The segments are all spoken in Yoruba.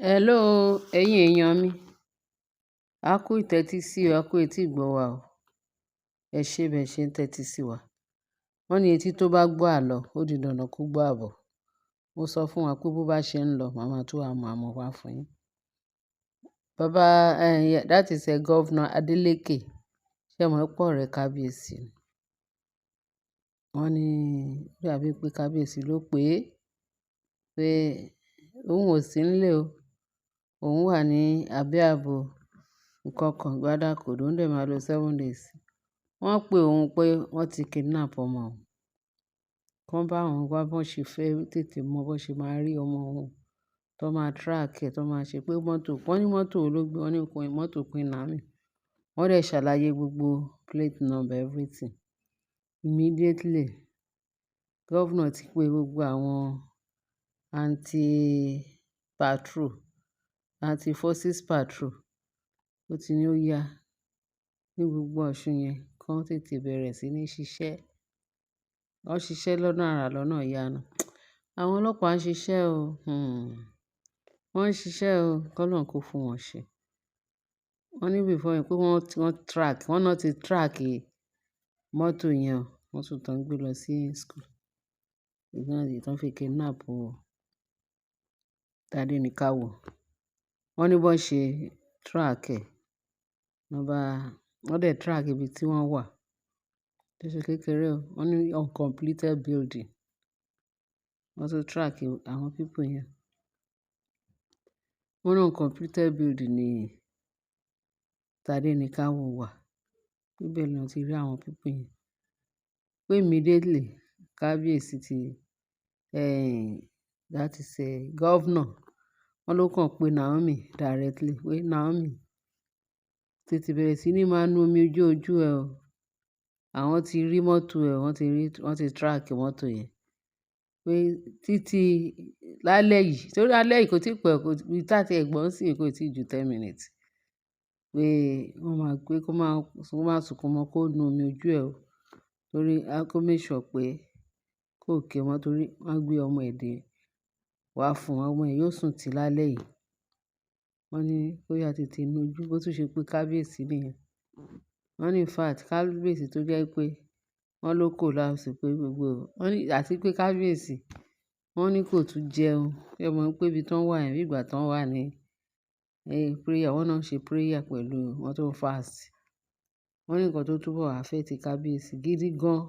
Hello, ẹ̀yin èèyàn mi. A kú ìtẹ́tí sí o, a kú etí ìgbọ́ wa o. Ẹ ṣé bẹ́ẹ̀ ṣe ń tẹ́tí sí wa. Wọ́n ní etí tó bá gbọ́ àlọ́, ó di dandan kó gbọ́ àbọ̀. Mo sọ fún wa pé bó bá ṣe ń lọ, màá máa tún àmọ́ àmọ́ wá fún yín. Baba, that is a Governor Adeleke. Ṣé ẹ mọ̀ pé ọ̀rẹ́ kábíyèsí ni? Wọ́n ní ó dàbí pé kábíyèsí ló pé pé òun ò sí nílé o. Òun wà ní abẹ́ ààbò nǹkan kan gbádà kòdò, òun dẹ̀ máa lo 7 days. Wọ́n pe òun pé wọ́n ti kidnap ọmọ òun. Kàn bá òun wá bó ṣe fẹ́ tètè mọ bó ṣe máa rí ọmọ òun, tó máa track ẹ̀, tó máa ṣe pé mọ́tò. Wọ́n ní mọ́tò wo ló gbé, wọ́n ní mọ́tò Queen Naomi. Wọ́n dẹ̀ ṣàlàyé gbogbo plate number, everything. Immediately, governor ti pe gbogbo àwọn anti patrol, anti forces patrol. Ó ti ní ó yá ní gbogbo Ọ̀ṣun yẹn, kí wọ́n tètè bẹ̀rẹ̀ sí ní ṣiṣẹ́. Wọ́n ṣiṣẹ́ lọ́nà àrà, lọ́nà ìyanu. Àwọn ọlọ́pàá ń ṣiṣẹ́ o. Wọ́n ń ṣiṣẹ́ o. Kọ́lọ́run kó fún wọn ṣe. Wọ́n ní before yẹn pé wọ́n track, wọ́n náà ti track mọ́tò yẹn o. Mọ́tò tó ń gbé lọ sí school. Ìgbà tí wọ́n fi kidnap Tadenikawo. Wọ́n ní bó ṣe track ẹ̀. Wọ́n bá, wọ́n dẹ̀ track ibi tí wọ́n wà. Tó ṣe kékeré o. Wọ́n ní uncompleted building. Wọ́n tún track àwọn people yẹn. Wọ́n ní uncompleted building ní Tadenikawo wà. Níbẹ̀ ni wọ́n ti rí àwọn people yẹn. Pé immediately, kábíyèsí ti, that is a governor. Wọ́n ló kàn pé Naomi directly pé, "Naomi, tètè bẹ̀rẹ̀ sí ní máa nu omi ojú ojú ẹ o. Àwọn ti rí mọ́tò ẹ, wọ́n ti rí, wọ́n ti track mọ́tò yẹn." Pé títí lálẹ́ yìí, torí alẹ́ yìí kò tí pẹ́, kò tí, tá tí ẹ gbọ́ sí kò tí ju 10 minutes. Pé wọ́n máa pé kó má sunkún mọ́, kó nu omi ojú ẹ o. Torí a kó make sure pé kó ké mọ́ torí wọ́n gbé ọmọ ẹ̀ dé wá fún ọmọ ẹ̀ yóò sùn tí lálẹ́ yìí. Wọ́n ní kó yá tètè nu ojú, bó tún ṣe pé kábíyèsí nìyẹn. Wọ́n ní in fact kábíyèsí tó jẹ́ pé wọ́n ló collapse pé gbogbo, wọ́n ní àti pé kábíyèsí wọ́n ní kò tún jẹun. Ṣé ẹ mọ̀ pé ibi tí wọ́n wà yẹn bí ìgbà tí wọ́n wà ní prayer, wọ́n náà ń ṣe prayer pẹ̀lú wọ́n tó ń fast. Wọ́n ní nǹkan tó túbọ̀ affect kábíyèsí gidi gan.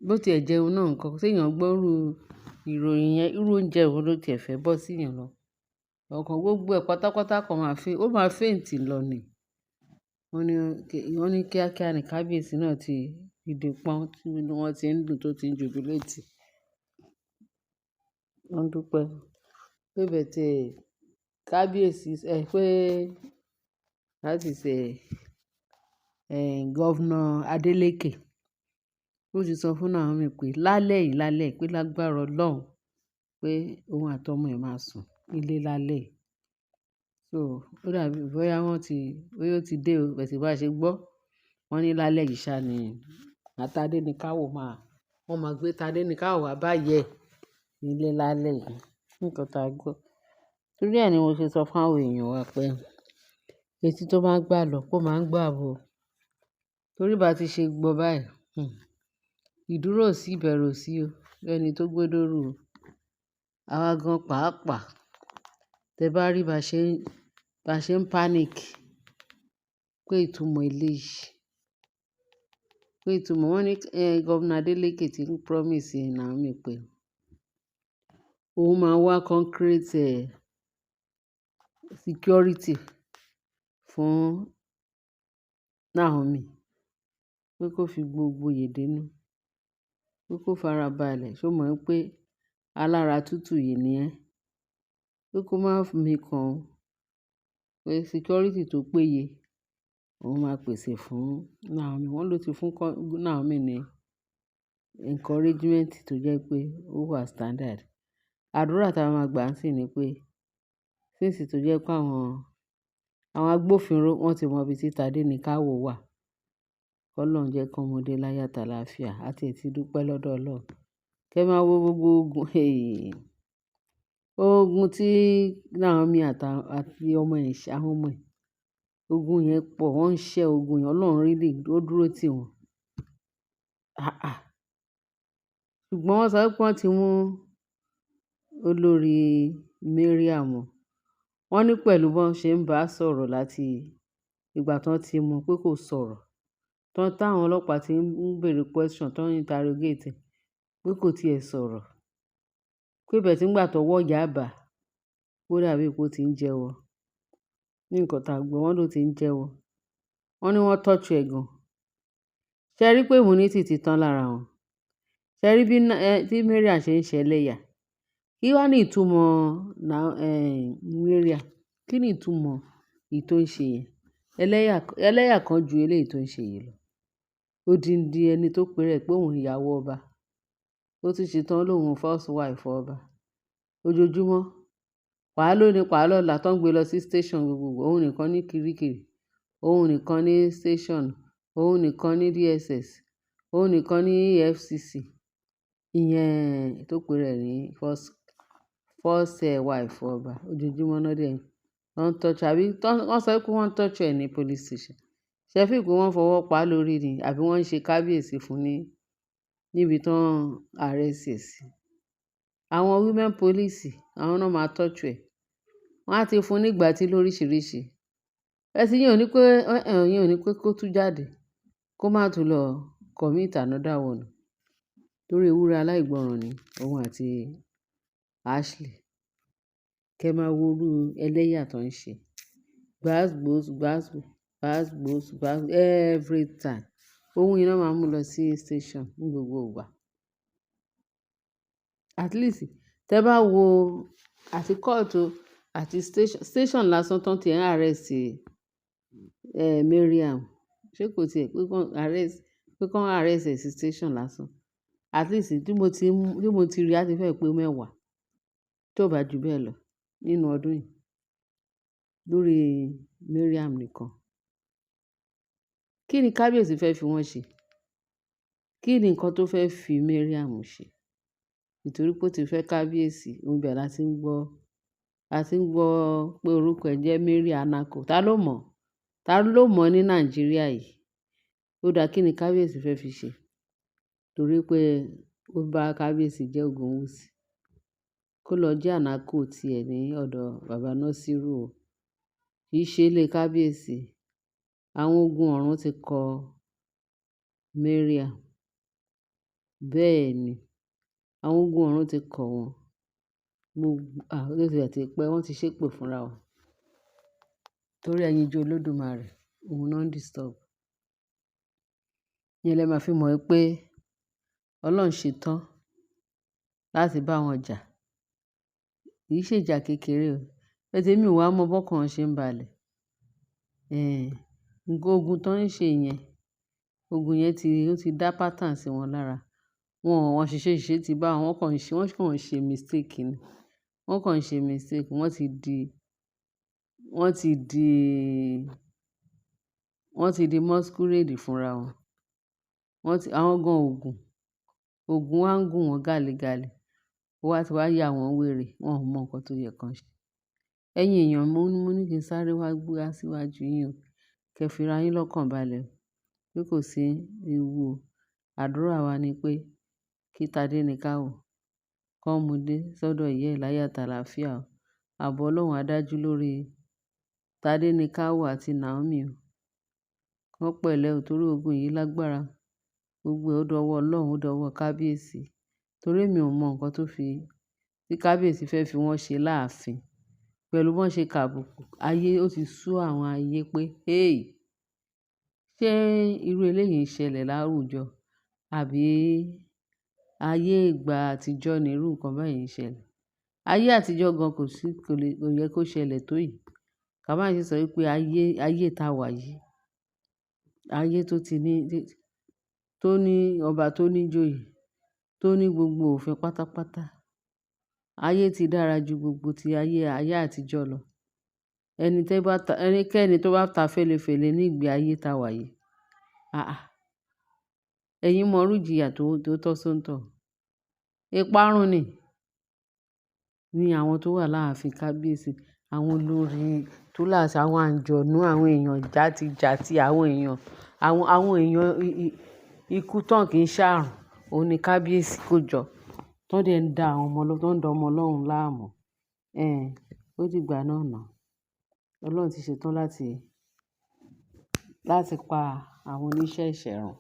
Bó tí ẹ jẹun náà nǹkan, tí èèyàn gbọ́rú ìròyìn yẹn, irú oúnjẹ wo ló tí ẹ fẹ́ bọ́ sí èèyàn lọ. Ọ̀kan gbogbo ẹ̀ pátápátá kan máa faint, ó máa faint lọ ni. Wọ́n ní kíákíá ní kábíyèsí náà ti dìde pọ́n tí inú wọn ti ń dùn tó ti ń jubilate. Wọ́n dúpẹ́ pé but kábíyèsí ẹ pé that is Governor Adeleke. Ó ti sọ fún Naomi pé lálẹ́ yìí, lálẹ́ yìí pé lágbára Ọlọ́run pé òun àti ọmọ ẹ̀ máa sùn nílé lálẹ́ yìí. So ó dàbí bóyá wọ́n ti, bóyá ó ti dé o, but bá ṣe gbọ́. Wọ́n ní lálẹ́ yìí ṣá ni Tadenikawo máa, wọ́n máa gbé Tadenikawo wá bá ìyá ẹ̀ nílé lálẹ́ yìí. Nǹkan tá a gbọ́. Torí ẹ ni mo ṣe sọ fún àwọn èèyàn wa pé etí tó bá ń gbà lọ kó máa ń gbọ́ àbọ̀. Torí bá ti ṣe gbọ́ báyìí, ìdúró ò sí, ìbẹ̀rù ò sí o. Bí ẹni tó gbódò rú o. Àwa gan pàápàá. Tẹ bá rí bá ṣe ń panic pé ìtumọ̀ eléyìí, pé ìtumọ̀ wọ́n ní Governor Adeleke ti ń promise Naomi pé òun máa wá concrete security fún Naomi, pé kó fi gbogbo ìyè pé kó fara balẹ̀. Ṣé o mọ̀ pé alára tútù yìí ni ẹ́? Pé kó má mikàn o, pé security tó péye òun máa pèsè fún Naomi. Wọ́n ló ti fún Naomi ní encouragement tó jẹ́ pé ó wà standard. Àdúrà tí a máa gbà ń sì ni pé since tó jẹ́ pé àwọn agbófinró wọ́n ti mọ ibi tí Tadenikawo wà. Kọ́lọ́run jẹ́ kí wọ́n mú dé láyọ̀ àti àlàáfíà. A ti ẹ̀ ti dúpẹ́ lọ́dọ̀ Ọlọ́run. Kẹ́ máa wo gbogbo ogun. Hey. Ogun tí Naomi àti ọmọ ẹ̀, àwọn ọmọ ẹ̀, ogun yẹn pọ̀, wọ́n ń ṣẹ́ ogun yẹn. Ọlọ́run really ó dúró tì wọ́n. Àà. Ṣùgbọ́n wọ́n sọ pé wọ́n ti mú olórí Mariam. Wọ́n ní pẹ̀lú bí wọ́n ṣe ń bá sọ̀rọ̀ láti ìgbà tí wọ́n ti mú pé kò sọ̀rọ̀. Tán táwọn ọlọ́pàá tí ń bèèrè question, tó ń interrogate pé kò tí ì sọ̀rọ̀. Pé bẹ́ẹ̀ tí ń gbà tó wọ́ ìyá bà, ó dàbí pé ó ti ń jẹ́wọ́. Ní nǹkan tá gbọ́, wọ́n ló ti ń jẹ́wọ́. Wọ́n ní wọ́n torture ẹ̀ gan. Ṣé ẹ rí pé immunity ti tán lára wọn? Ṣé ẹ rí bí tí Mariam ṣe ń ṣe ẹlẹ́yà? Kí wá ní ìtumọ̀ Mariam? Kí ni ìtumọ̀ èyí tó ń ṣe yẹn? Ẹlẹ́yà, ẹlẹ́yà kan ju eléyìí tó ń ṣe yìí lọ. Odindi ẹni tó pe rẹ̀ pé òun ìyàwó ọba. Ó tún ṣe tán lóun first wife ọba. Ojoojúmọ́, pàá lónìí, pàá lọ́la tó ń gbé lọ sí station gbogbogbò. Òun nìkan ní Kirikiri, òun nìkan ní station, òun nìkan ní DSS, òun nìkan ní EFCC. Ìyẹn tó pe rẹ̀ ní first wife ọba. Ojoojúmọ́ náà dẹ̀ wọ́n ń torture, àbí wọ́n sọ pé wọ́n ń torture ẹ̀ ní police station. Ṣé ẹ feel pé wọ́n fọwọ́ pa lórí ni àbí wọ́n ń ṣe kábíyèsí fún ní níbi tí wọ́n arrest ẹ̀ sí? Àwọn women police, àwọn náà máa torture ẹ̀. Wọ́n á ti fún ní ìgbátí lóríṣiríṣi. Ẹ̀sìn yẹn ò ní pé, ìyẹn ò ní pé kó tú jáde, kó má tún lọ commit another one. Torí ewúrẹ́ aláìgbọràn ni òun àti Ashley. Kẹ́ máa wo irú ẹlẹ́yà tó ń ṣe. Gbas gbos, gbas gbas gbos, gbas every time. Ohun yìí náà máa mú lọ sí station ní gbogbo ìgbà. At least tẹ bá wo àti court o àti station, station lásán tán tí ń arrest Mariam. Ṣé kò tí ẹ pé kí wọ́n arrest, pé kí wọ́n arrest ẹ̀ sí station lásán. At least tí mo ti rí á ti fẹ́ pé mẹ́wàá tí ó bá ju bẹ́ẹ̀ lọ nínú ọdún yìí lórí Mariam nìkan. Kí ni kábíyèsí fẹ́ fi wọ́n ṣe? Kí ni nǹkan tó fẹ́ fi Mariam ṣe? Nítorí pé ó ti fẹ́ kábíyèsí, òun bẹ́ẹ̀ la ti ń gbọ́, a ti ń gbọ́ pé orúkọ ẹ̀ jẹ́ Mary Anako. Ta ló mọ̀? Ta ló mọ̀ ní Nàìjíríà yìí? Ó dá kí ni kábíyèsí fẹ́ fi ṣe? Torí pé ó bá kábíyèsí jẹ́ Ògúnwùsì. Kó lọ jẹ́ Anako tí ẹ̀ ní ọ̀dọ̀ bàbá Nasiru o. Kì í ṣe ilé kábíyèsí. Àwọn ogun ọ̀run ti kọ Mariam. Bẹ́ẹ̀ ni, àwọn ogun ọ̀run ti kọ wọ́n. Gbogbo, ó ti ẹ̀ ti pẹ́, wọ́n ti ṣépè fúnra wọn. Torí ẹyinjú Olódùmarè, òun náà ń disturb. Ìyẹn lẹ máa fi mọ̀ pé Ọlọ́run ṣe tán láti bá wọn jà. Kì í ṣe ìjà kékeré o. But èmi ò wá mọ bọ́kàn wọn ṣe ń balẹ̀. Nǹkan ogun tó ń ṣe yẹn, ogun yẹn ti, ó ti dá pattern sí wọn lára. Wọn, wọ́n ṣiṣẹ́ ṣiṣẹ́ ti bá wọn, wọ́n kàn ń ṣe mistake ni. Wọ́n kàn ń ṣe mistake. Wọ́n ti di, wọ́n ti di masquerade fúnra wọn. Wọ́n ti, àwọn gan ògùn, ògùn wá ń gùn wọ́n gálégálé. Ó wá ti wá ya wọ́n wèrè. Wọn ò mọ nǹkan tó yẹ kí wọ́n ṣe. Ẹ̀yin èèyàn, mo ní kí n sáré wá gbé wá síwájú yín o. Kẹ́ fi ra yín lọ́kàn balẹ̀ pé kò sí ewu o. Àdúrà wa ni pé kí Tádé ní ká wò, kó mú dé sọ́dọ̀ ìyá ẹ̀ láyọ̀ àti àlàáfíà o. Ààbò Ọlọ́run á dájú lórí Tádé ní ká wò àti Naomi o. Kán pẹ̀lẹ́ o torí ogun yìí lágbára. Gbogbo ẹ̀ ó dọwọ́ Ọlọ́run, ó dọwọ́ kábíyèsí. Torí èmi ò mọ nǹkan tó fi, tí kábíyèsí fẹ́ fi wọ́n ṣe láàfin. Pẹ̀lú bí wọ́n ṣe kàbùkù, ayé ó ti sú àwọn ayé pé hey! Ṣé irú eléyìí ń ṣẹlẹ̀ láwùjọ? Àbí ayé ìgbà àtijọ́ ni irú nǹkan báyìí ń ṣẹlẹ̀? Ayé àtijọ́ gan kò sí, kò lè, kò yẹ kó ṣẹlẹ̀ tó yìí. Ká má ṣe sọ wípé ayé, ayé tá wà yìí, ayé tó ti ní, tó ní ọba tó ní ìjòyè, tó ní gbogbo òfin pátápátá. Ayé ti dára ju gbogbo ti ayé, ayé àtijọ́ lọ. Ẹni tí bá ta, ẹnikẹ́ni tó bá ta fẹ́lẹ́fẹ́lẹ́ ní ìgbé ayé tá wà yìí. Àà, ẹ̀yin mọ irú ìjìyà tó tọ́ sóńtọ̀. Ìparun ni. Ní àwọn tó wà láàfin kábíyèsí, àwọn olórí túnláṣì, àwọn àǹjọ̀nú, àwọn èèyàn játijàti, àwọn èèyàn, àwọn èèyàn ikú tán kì í ṣàrùn. Òun ni kábíyèsí kó jọ. Tó dẹ̀ ń da àwọn ọmọ tó ń da ọmọ Ọlọ́run láàmú. Ẹ́n, ó dìgbà náà ná. Ọlọ́run ti ṣetán láti pa àwọn oníṣẹ́ ẹ̀ṣẹ̀ run.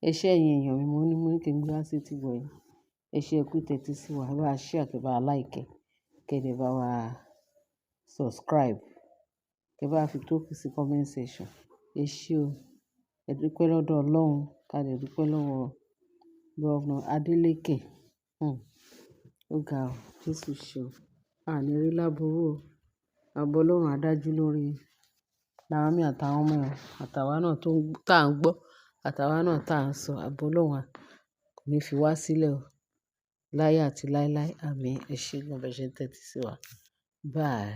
Ẹ ṣé ẹ̀yin èèyàn mi, mo ní kí n gbé wá sí etí ìgbọ́ yín. Ẹ ṣé, ẹ kú ìtẹ́tí sí wa. Ẹ bá wa share, kí ẹ bá wa like, kí ẹ dẹ̀ bá wa subscribe. Kí ẹ bá fi tókù sí comment section. Ẹ ṣé o. Ẹ dúpẹ́ lọ́dọ̀ Ọlọ́run. Ká dẹ̀ dúpẹ́ lọ́wọ́ Governor Adeleke. Ó ga o. Jésù ṣeun. A ní rí lábúrú o. Ààbò Ọlọ́run á dájú lórí Naomi àtàwọn ọmọ ẹ̀, àtàwà náà tá ń gbọ́, àtàwà náà tá ń sọ. Ààbò Ọlọ́run kò ní fi wá sílẹ̀ o. Láyé àti láíláí. Àmín. Ẹ ṣé gan bẹ́ẹ̀ ṣe ń tẹ́tí sí wa. Bye.